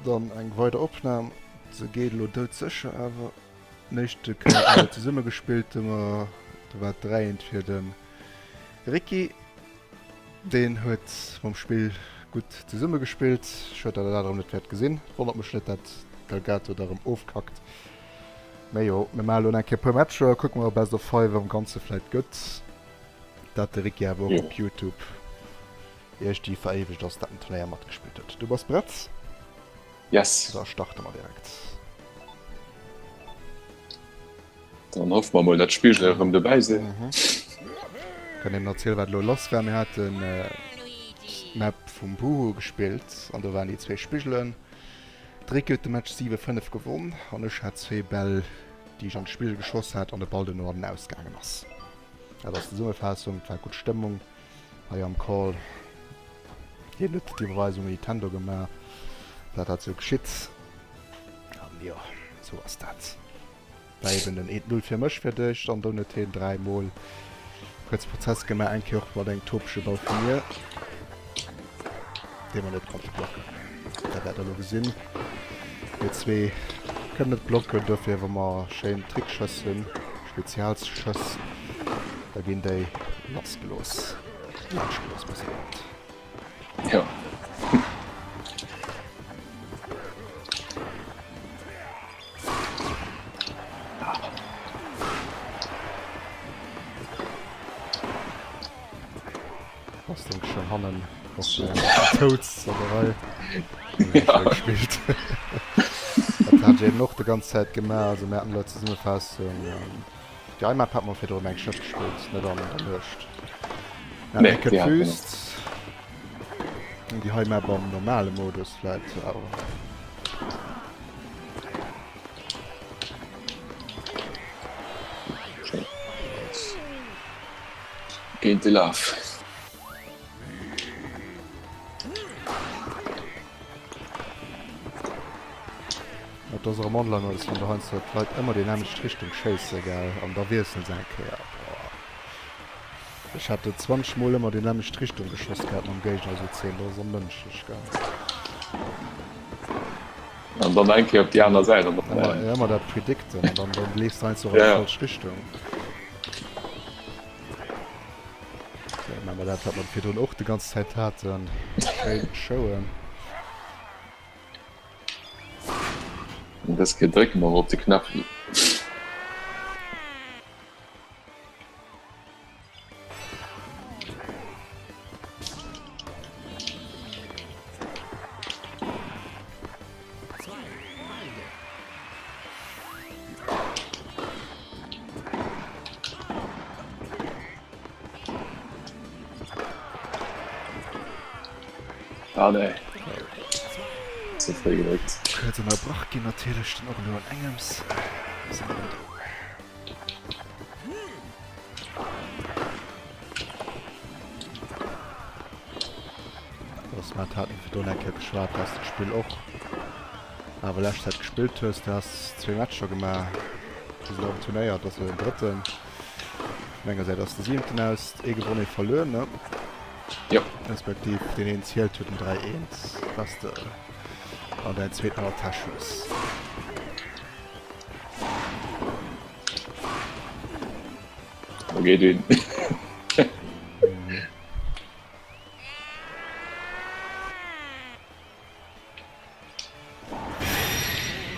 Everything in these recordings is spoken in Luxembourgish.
Dann eng weider Opnam. Se geet elo doudsécher awer. D'éischte Kéier hu mer zesumme gespillt, hu mer, do war et 3, 1 fir de Ricky. Deen huet mam Spill gutt zesumme gespillt. Schued, datt der dat erëm net wäert gesinn. Wonnert mech net, dat d'Elgato da erëm ofkackt. Mee jo, mir maache lo nach eng Kéier e puer Matcher, kucke mer Best of 5 am Ganze vläit gëtt dat de Ricky awer och op Youtube iergdi veréiwegt ass, dat en Turnéier matgespillt huet. Du bass prett? Yes. Da starte mer direkt. Dann hoffe mer mol, dat d'Spigele erëm dobäi sinn. Mhm. Kann een erzielen, wat elo lass war. Mir haten d'Map vum Boohoo gespillt an do waren déi zwee Spigelen. D'Ricky huet de Match 7, 5 gewonn an ech hat zwee Bäll, déi ech an de Spigel geschoss hat an de Ball duerno an den Aus gaangen ass. Dat ass d'Zesummefaassung. Et war gutt Stëmmung hei am Call. Hien huet d'Iwwerweisung un Nintendo gemaach, dat dat sou geschitt. An jo, sou ass dat. War eben den 1-0 fir mech fir dech an dunn huet hien 3 mol kuerz Prozess gemaach, eng Kéier och mat engem topege Ball vu mir, dee mer net konnte blocken. Dat wäert der elo gesinn. Mir zwee kënnen net blocken, dofir wa mer schéin Trickschëss hunn, Spezialsschëss, da ginn déi lassgelooss. Laanschtgelooss, besser gesot. Jo. Ass denk schon hannen och Toads an der Rei. Ja. Gespielt. Dat hat ech eben och de ganz Zäit gemaach, also mir haten elo Zesummefaassung. Déi Map hat mer virdrun eng Schëff gespillt, net an der Nuecht. Mir haten eng Kéier d'Wüst. An déi hei Map am normale Modus vläit awer. Géint de Laf. Et ass och am Online-Modus, wann du heiansdo d'Leit ëmmer déi nämmlecht Richtung schéisse, gell, an da wiessele se eng Kéier. Boah. Ech hat do 20 mol ëmmer déi nämmlecht Richtung geschoss gehat mam Géigner, esou 10, dat ass onmënschlech, gell. An dann eng Kéier op déi aner Säit an dann. Ëmmer, ëmmer dat predicten an dann, dann leefs du heiansdo och an déi falsch Richtung. Sou, maache mer dat, wat mer virdrun och déi ganz Zäit haten. Schéin showen. An dës Kéier drécke mer op de Knapp. Ah nee. Ze fréi gedréckt. Kuerz ënnerbrach ginn natierlech dann och elo an engems. Si mer erëm do. Dass mer haten virdrun eng Kéier geschwat, dass de d'Spill och awer lescht Zäit gespillt hues. Du has zwee Matcher gemaach, du sinn am Turnéier, dat ass elo den drëtten. Vun enger Säit ass de siwenten aus, ee gewonn, ee verluer, ne? Jo. Respektiv deen een zielt huet en 3 1, dass de an däin zweeten an der Täsch hues. Da geet een.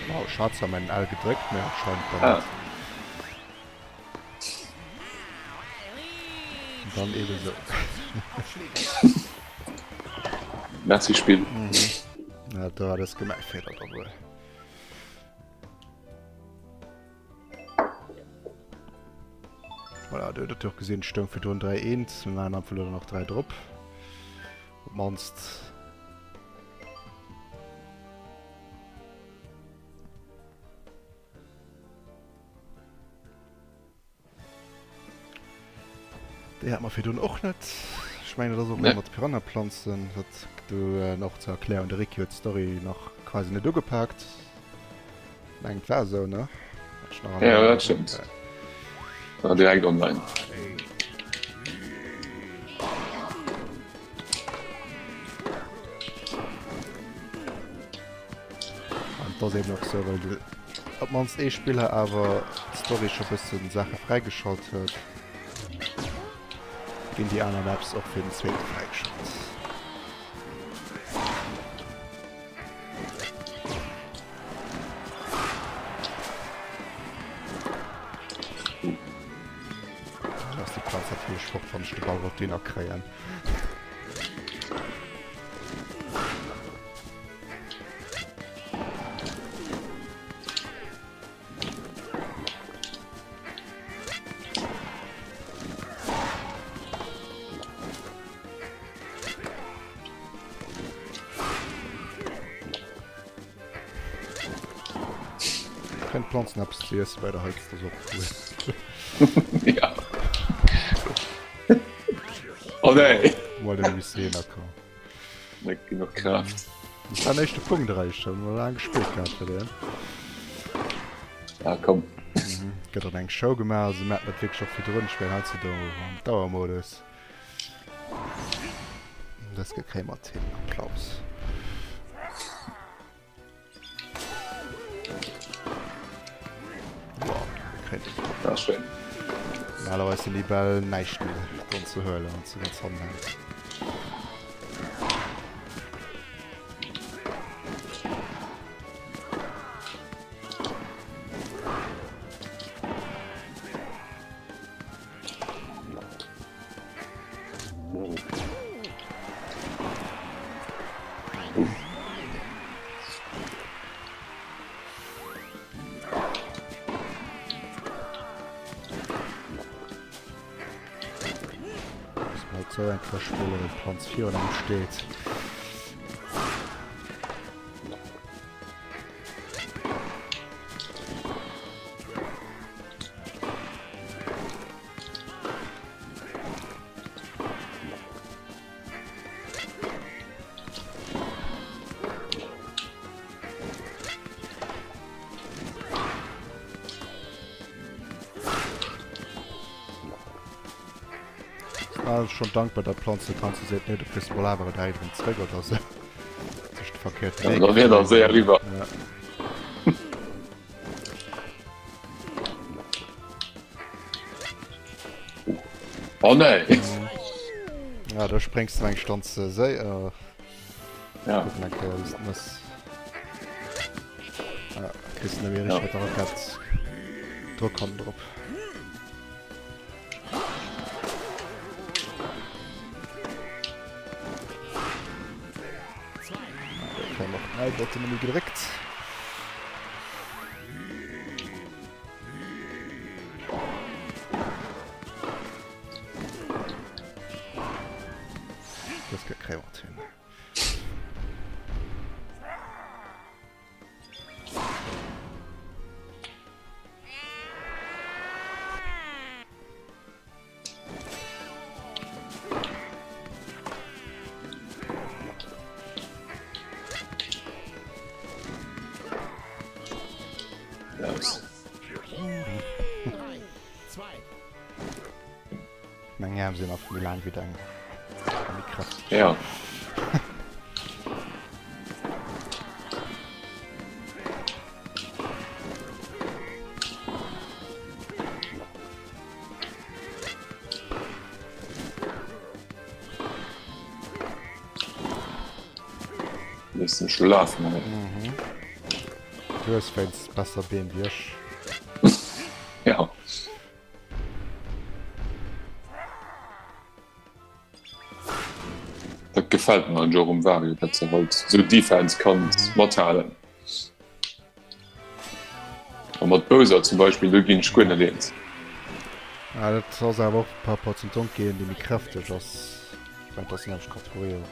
Wow, ech hat zwar mäin L gedréckt, mee anscheinend dann net. Dann eben sou. Merci Spill. Ja, do hat es gemäi Feeler da wuel. Voilà, du huet och gesinn, stoung virdrun 3 1, mir maachen einfach elo nach 3 drop. Op d'mannst. Déi hat mer virdrun och net. Ech mengen dat ass och mat Piranha-Planzen, dat do nach ze erklären. De Ricky huet d'Story nach quasi net ugepaakt. Mengen et war esou, ne? Ja, dat stëmmt. War direkt online. Et ass eben och sou, well de op d'mannst ee Spiller awer d'Story scho bëssen Saache fräigeschalt huet, ginn déi aner Maps och fir den zweete fräigeschalt. Dann ass déi Plaz natierlech fort, wann ech de Ball wollt dohinner kréien. Kréien d'Planzen eppes ze iessen bei der Heiz, dat ass och cool. Ja. Oh nee. Mol den Lycée komm. Net genuch Kraaft. Dat war den éischte Punkt eréischt, hu mer laang gespillt gehat fir deen. Ja komm. Gëtt dann eng Show gemaach, also mir haten dat wierklech och virdrun, ech spillen heiansdo do am Dauermodus. Dës Kéier kréie mer den Applaus. Ja, schön. Normalerweis sind die Bäll näischt méi dran ze huelen, wann du ganz hannen hänks. Sou eng Kéier spillen, wéi d'Planz virun engem steet. Ah, schon dankbar dat Planz net han ze seet, nee, du kriss mol awer et hei erëm zréck oder sou. Sech de verkehrte Ja, da wier da séier eriwwer. Ja. Oh nee! Ja, da spréngs du eng Stonn ze séier. Ja. Kucken eng Kéier, wéi du mëss. Ja, kriss du net méi richteg mat der Rackett Drock hannen drop. Da kréie mer och den L-Button net méi gedréckt. Das gëtt kréie mer hin. Meng Äerm sinn nach méi laang wéi deng a méi kräfteg. Ja. Léisst mech lafen hei. Mhm. Du hues wéinst besser Been wéi ech. Ja. Dat gefält mer jo um Wario, dat se halt sou Defense kanns mathalen. A mat Bowser zum Beispill, do ginn ech guer net eens. Ah, dat ass awer och par rapport zum Donkey, dee méi kräfteg ass. Ech mengen, dat ass déi nämmlecht Kategorie.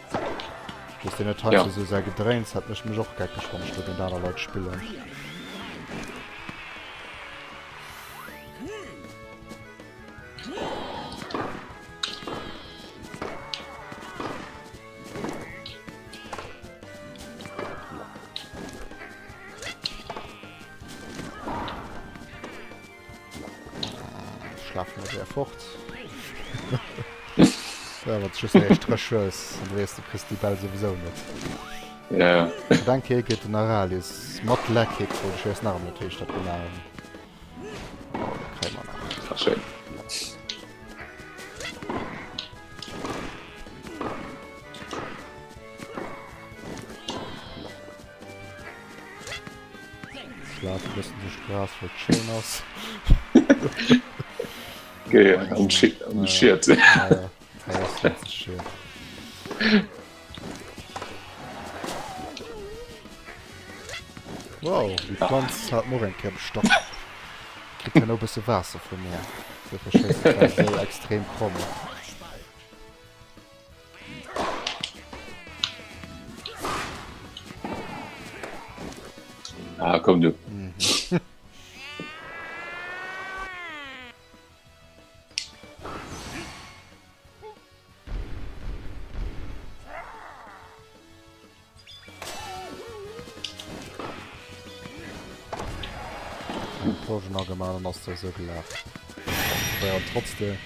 Just deen huet heiansdo esou säi Gedréins, dat mécht mech och geckeg, wann ech do géint aner Leit spillen. Schlafen mer séier fort. Ja, wann s just näischt dréch hues, dann weess du kriss déi Bäll souwisou net. Ja. An eng Kéier gëtt den Aralis mat Leg-Kick, wou ech weess nach ëmmer net wéi ech dat gemaach hunn. Oh, dat kréie mer nach. Ach, schéin. Schlaf e bëssen duerch d'Gras, well et schéin ass. Géi an de Schiet. Ja, ja. Hei ass net ze schéin. Wow, déi Planz hat mer och eng Kéier bestach. Kritt herno e bësse Waasser vu mir. Dofir schéisst et da esou extrem kromm. Ah, komm du. Eng Plonge nach gemaach, dann ass der esou gelaf. Wobei an trotzdem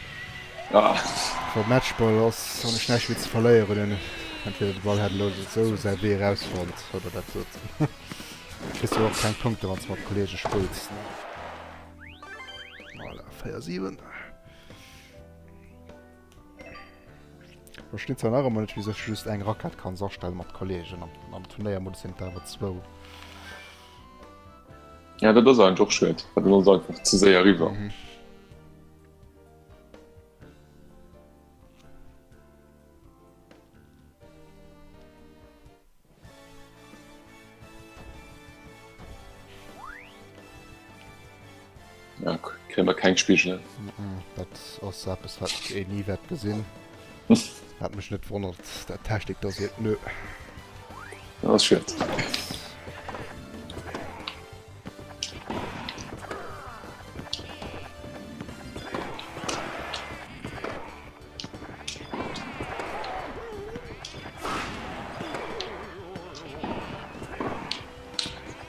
Ah. Wa Matchball ass, hunn ech näischt méi ze verléieren hunn. Entweder de Ball hätt elo esou säi Wee erausfonnt oder dat sot. Kriss jo och keng Punkte wann s de mat Kollege spills. Voilà, 4, 7. Verstinn zwar nach ëmmer net, wéi sech just eng Rackett kanns astellen mat Kollegen. Am, am Turnéiermodus sinn et awer zwou. Ja, dat ass eigentlech och schued, well dann ass et einfach ze séier eriwwer. Mhm. Ja, kréie mer keng Spigelen. Dat ass eppes wat ech eh ni wäert gesinn. Wat mech net wonnert, dat Technik da seet nö. Dat ass schued.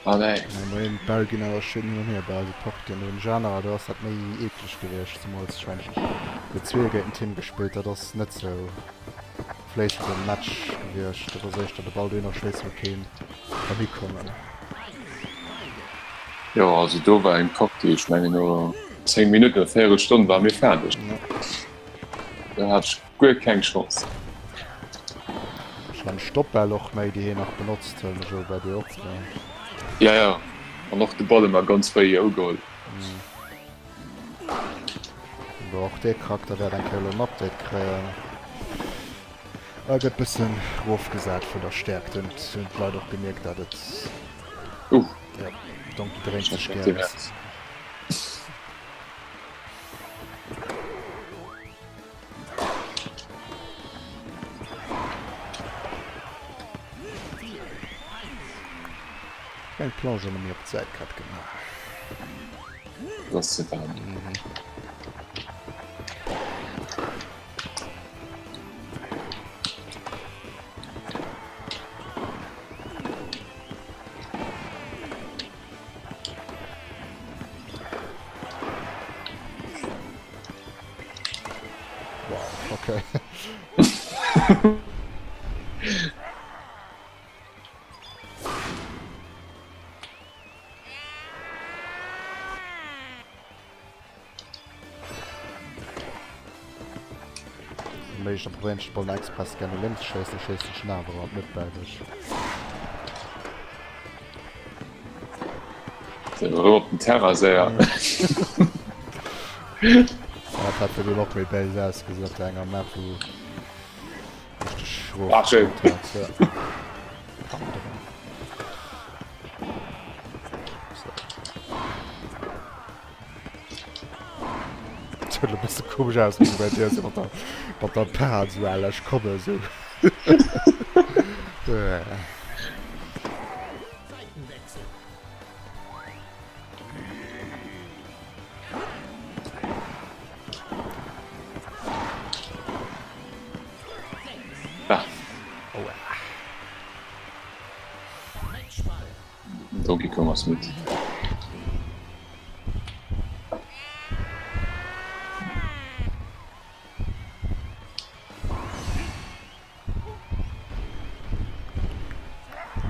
Ah nee. Ja, moien, d'Bäll ginn awer schéin hin an hier bei eise Partien. Do hunn ech anerer, do ass dat méi eekleg gewiescht, zemools ech mengen huet zwee géint en Team gespillt, dat ass net sou fléissende Match gewiescht. Dat ass éischter de Ball dohinner schéissen, wou keen kann hikommen. Jo, also do war eng Partie, ech mengen no 10 Minutten, Véierelstonn ware mir fäerdeg. Do hat ech guer keng Chance. Ech mengen Stoppbäll och méi déi hien nach benotzt hunn, elo bei dir och ne? Ja ja, an och de Ball ëmmer ganz fréi ugeholl. Bon och dee Charakter wäert eng Kéier elo en Update kréien. E gëtt bëssen rofgesat vun der Stäerkt, hunn d'Leit och gemierkt dat et. Uh. Jo, Donkey dréint sech gär e bëssen. Eng Planche ënner mir op d'Säit grad gemaach. Dat ass ze waarm. Mhm. Wow, okay. Méi dann probéieren ech de Ball nach express gerne lénks schéissen, schéissen ech en awer an d'Mëtt bei dech. Erëm op den Terrain séier. Dat hat fir och méi béis ausgesinn op der enger Map, wou ech dech Ah, schön. rofgeholt hat. Ja. So. Dat huet e bësse komesch ausgesinn bei dir, esou mat der, mat der Pan esou à la ech komme esou. Ah. Aua. Donkey Kong ass midd.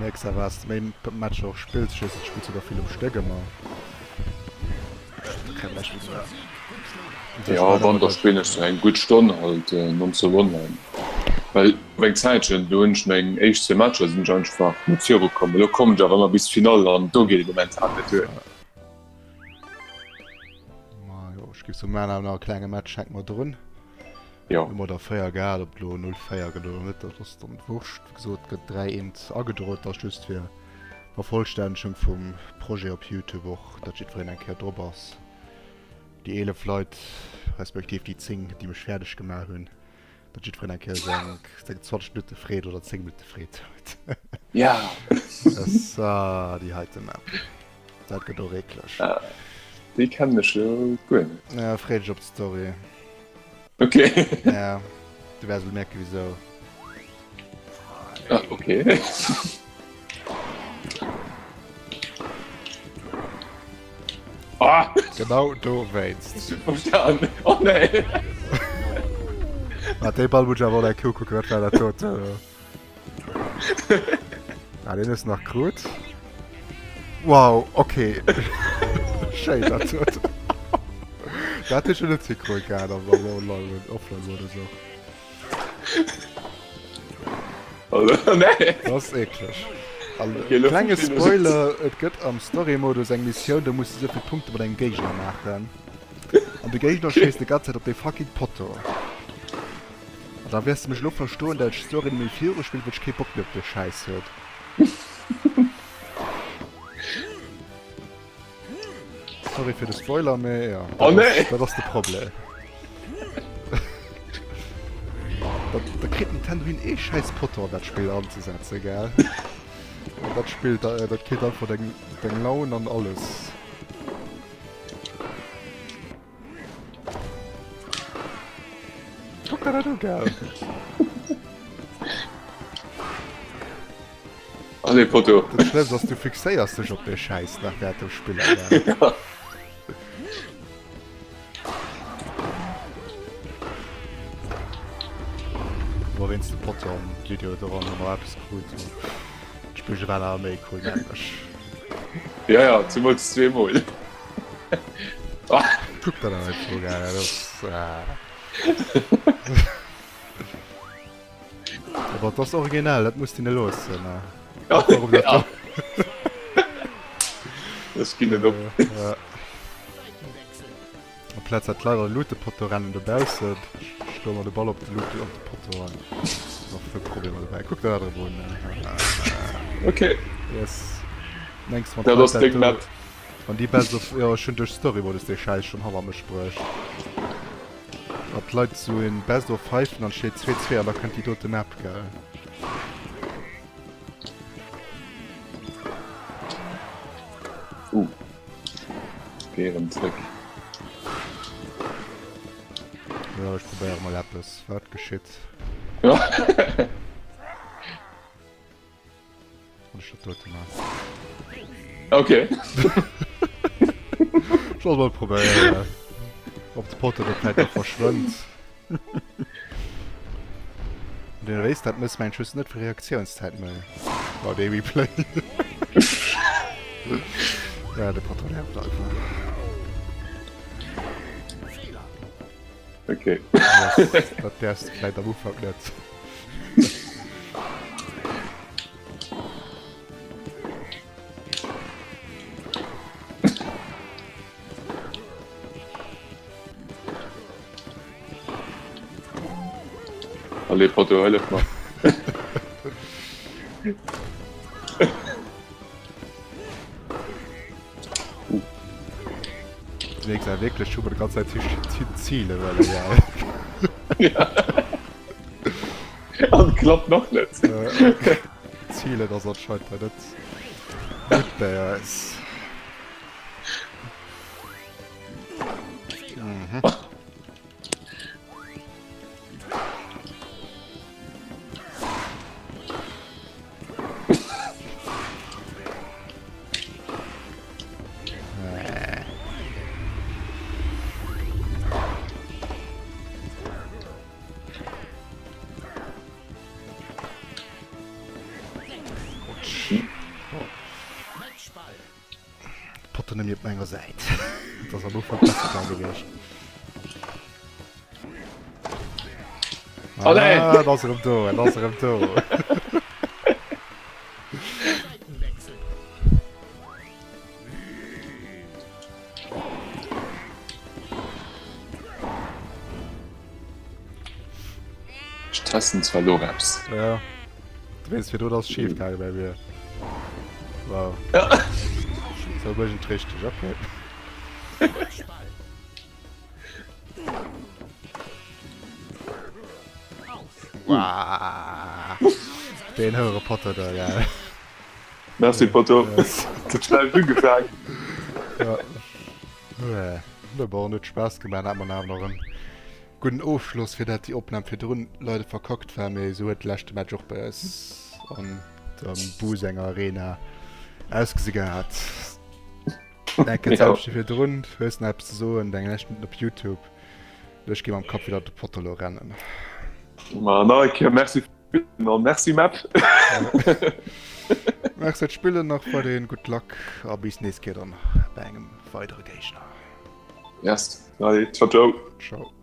Mierks awer as de méi Matcher och spills, ech weess net, spills du der vill um Stéck ëmmer? Jo, wann da spillen ech sou eng gutt Stonn halt nonstop online. Well op eng Zäitchen, do hunn ech meng éischt zwee Matcher sinn ech einfach net viru komm. Elo kommen ech awer ëmmer bis d'Finall an do geet et momentan net duer. Majo, ech géif soen, mir maachen awer nach e klenge Match, hänke mer drun. Jo. Hu mer der 4 gehat, ob et elo 0, 4 gëtt oder net, dat ass dann Wurscht. Wéi gesot, gëtt 3, 1 agedroen, dat ass just fir Vervollstännegung vum Projet op Youtube och, datt jiddwereen eng Kéier drop ass. Déi 11 Leit, respektiv déi 10, déi mech fäerdeg gemaach hunn, datt jiddwereen eng Kéier seng 20 Minutte Freed oder 10 Minutte Freed huet. Ja! So, déi heite Map. Dat gëtt och eekleg. Déi kennen ech jo guer net. Ja, free dech op d'Story. Okay. Ja, du wäers elo mierken, wisou. Ah, okay. Ah! Genau dowéinst. Verstanden. Oh nee! Waart, dee Ball muss ech awer och eng Kéier ukucken, wat war dat doten? Ah, deen hues de nach krut. Wow, okay. Schéin dat huet. Dat huet schon net hikruet gehat am am Online Offline-Modus och. Also, nee. Dat ass eklech. An Okay, lo klenge verstinn ech et. Spoiler, et gëtt am Story-Modus eng Missioun, do muss de souvill Punkte mat engem Géigner maachen. An de Géigner schéisst de ganz Zäit op dee fucking Potto. An da wäers de mech elo verstoen, dat ech d'Story net méi viru spillen, well ech kee Bock méi op dee Schäiss hunn. Sorry fir de Spoiler, mee jo, Oh dat nee! ass, dat ass de Problem. Da, da kritt Nintendo hin, ee schäiss Potto an dat Spill anzesetzen, gell? An dat Spill, da, dat killt einfach deng, deng Laun an alles. Kuck der dat u, gell? Allez, Poto. Dat Schlëmmst ass, du fixéiers dech op dee Schäiss nach während dem Spillen, gell? Ja. Awer wéinst dem Potto am Video doran hu mer eppes krut. D'Spigel waren awer méi cool, mengen ech. Ja, ja, zemools zweemol. Kuck der dat einfach un, dat ass. Awer et ass originell, dat muss de hinne loossen. Warum dat Ja. Ech ginn net op. Amplaz dat d'Leit an de Luutepotto rennen dobaussen, schloe mer de Ball op de Luute op de Potto an och vill Problemer dobäi. Kuck der dat erëm un. Okay. Yes. Mengs wann Dat d'Leit ass dat deng do Map. wann déi Best of jo ech hunn duerch Story-Modus dee Schäiss schonn hanner mech bruecht. Wann d'Leit sou een Best of 5 hunn an et steet 2, 2 an da kënnt déi dote Map, gell. Uh. Geh erëm zréck. Jo, ech probéiere mol eppes. Wat geschitt? Ja. Wann ech dat dote man. Okay. Ech wollt mol probéieren, ob de Potto do vläit nach verschwënnt. Den Race dat mëss mengt just net fir Reaktiounszäit méi. Oh, dee Replay. ja, de Patron nervt einfach. Okay. Yes, dat däerfs de vläit am Ufank net. Allez Poto, hëllef mer. Wéi gesagt, wierklech hu mer déi ganz Zäit Ziele wëlle, ja. Ja. An klappt nach net. Zielen ass anscheinend hei net gutt bei eis. Mhm. Potto net méi op menger Säit. Dat ass am Ufank besser gaange gewiescht. Allez! Ah, en ass erëm do, en ass erëm do. Ech testen zwar lo eppes. Ja. Du weess fir do ass schief gaange bei mir. Wow. Ja. Sou mécht et richteg, okay. Wow. Den houere Potter da, gell. Merci Poto. Dat schnell ugefaangen. Ja. Ja. Bon, huet Spaass gemaach, hat mer awer nach en gudden Ofschloss fir dat déi Opnahm virdrun leider verkackt war, mee esou huet de leschte Match och bei eis an der Busenger Arena ausgesi gehat. Enke Ja. d'selwecht wéi virdrun, hues nach eppes ze soen, deng lescht Minutten op Youtube? Ech gi mam Kapp wieder de Potto lo rennen. Ma nach eng Kéier merci fir merci Map. Merci fir d'Spillen nach weiderhin gutt Luck a bis nees Kéier dann bei engem weidere Géigner. Yes, allez, ciao ciao. Ciao.